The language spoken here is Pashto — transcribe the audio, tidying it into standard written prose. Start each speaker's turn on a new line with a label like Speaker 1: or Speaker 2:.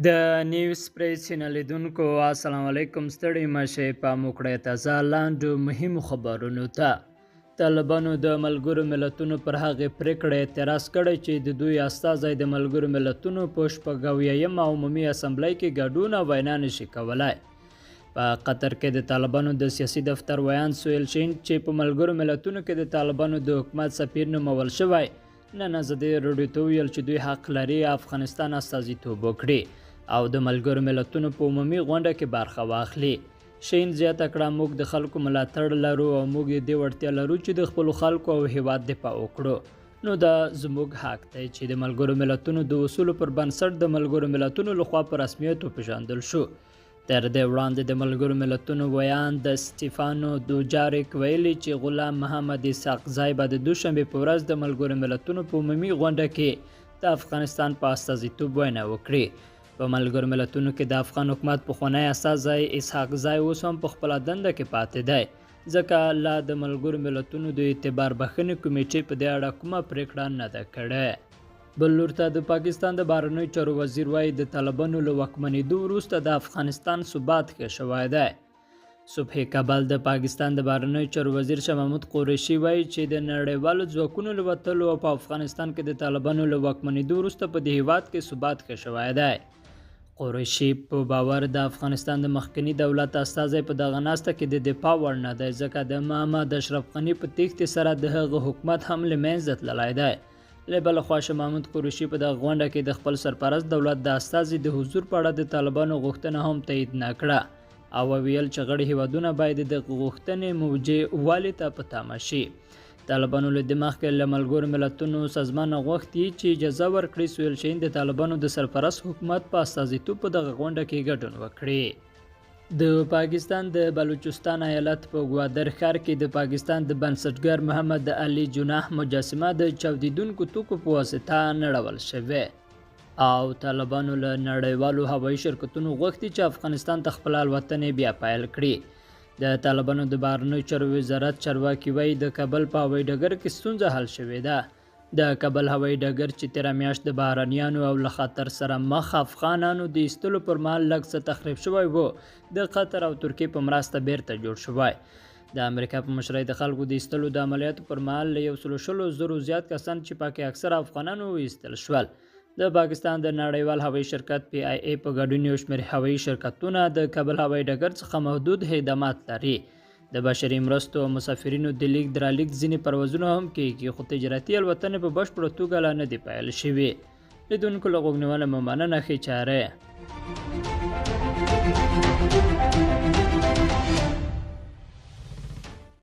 Speaker 1: د نیوز پریس چینل لیدونکو السلام علیکم. ستړي مشه پام وکړئ تازه لاندو مهمو خبرونو ته. طالبانو د ملګرو ملتونو پر هغې پرېکړې اعتراض کړی چې د دوی استازی د ملګرو ملتونو په 76مه عمومي اسمبلۍ کې ګډون او وینا نشي کولای. په قطر کې د طالبانو د سیاسي دفتر ویاند سهیل شین چې په ملګرو ملتونو کې د طالبانو د حکومت سفیر نومول شوی، نن ازادي راډیو ته وویل چې دوی حق لري افغانستان استازیتوب وکړي او د ملګرو ملتونو په عمومي غونډه کې برخه واخلي. شین زیاته کړه، موږ د خلکو ملاتړ لرو او موږ د دې وړتیا لرو چې د خپلو خلکو او هیواد دفاع وکړو، نو دا زموږ حق دی چې د ملګرو ملتونو د اصولو پر بنسټ د ملګرو ملتونو لخوا په رسمیت وپېژندل شو. تر دې وړاندې د ملګرو ملتونو ویاند سټیفانو دوجاریک ویلي چې غلام محمد اسحاقزی به د دوشنبې په ورځ د ملګرو ملتونو په عمومي غونډه کې د افغانستان په استازیتوب وینا وکړي. په ملګرو ملتونو کې د افغان حکومت پخوانی استازی اسحاقزی اوس هم په خپله دنده کې پاتې دی، ځکه لا د ملګرو ملتونو د اعتبار بخښنې کمیټې په دې اړه کومه پرېکړه نه ده کړې. بل لور ته د پاکستان د بهرنیو چارو وزیر وایي د طالبانو له واکمنېدو وروسته د افغانستان ثبات ښه شوی دی. صبح کابل د پاکستان د بهرنیو چارو وزیر شاه محمود قریشي وایي چې د نړیوالو ځواکونو له وتلو او په افغانستان کې د طالبانو له واکمنېدو وروسته په دې هیواد کې ثبات ښه شوی دی. قریشي په باور د افغانستان د مخکني دولت استازی په دغه ناسته کې د دفاع وړ نه دی، ځکه د محمد اشرف غني په تېښتې سره د هغه حکومت هم له منځه تللی دی. له بل خوا شاه محمود قریشي په دغه غونډه کې د خپل سرپرست دولت د استازي د حضور په اړه د طالبانو غوښتنه هم تایید نه کړه او وویل چې غړي هیوادونه باید د غوښتنې موجې والي ته په تمه شي. طالبانو له دې مخکې له ملګرو ملتونو سازمان غوښتي چې اجازه ورکړي سهیل شاهین د طالبانو د سرپرست حکومت په استازیتوب په دغه غونډه کې ګډون وکړي. د پاکستان د بلوچستان ایالت په ګوادر ښار کې د پاکستان د بنسټګر محمد علي جناح مجسمه د چاودیدونکو توکو په واسطه نړول شوې او طالبانو له نړیوالو هوایي شرکتونو غوښتي چې افغانستان ته خپله الوتنې بیا پیل کړي. د طالبانو د بهرنیو چارو وزارت چارواکي وایي د کابل په هوایي ډګر کې ستونزه حل شوې ده. د کابل هوایي ډګر چې تېره میاشت د بهرنیانو او له خطر سره مخ افغانانو د ایستلو پر مهال لږ څه تخریب شوی و، د قطر او ترکیې په مرسته بیرته جوړ شوی. د امریکا په مشرۍ د خلکو د ایستلو د عملیاتو پر مهال له 120,000 زیات کسان چې پکې اکثره افغانانو وایستل شول. د پاکستان د نړیوال هوایي شرکت پی آی ای په ګډون یو شمېر هوایي شرکتونه د کابل هوایي ډګر څخه محدود خدمات لري. د بشري مرستو او مسافرینو د لیږد رالیږد ځینې پروازونه هم کیږي، خو تجارتي الوتنې په بشپړه توګه لا نه دي پیل شوي. لیدونکو له غوږ نیولو مو مننه. ښې چارې.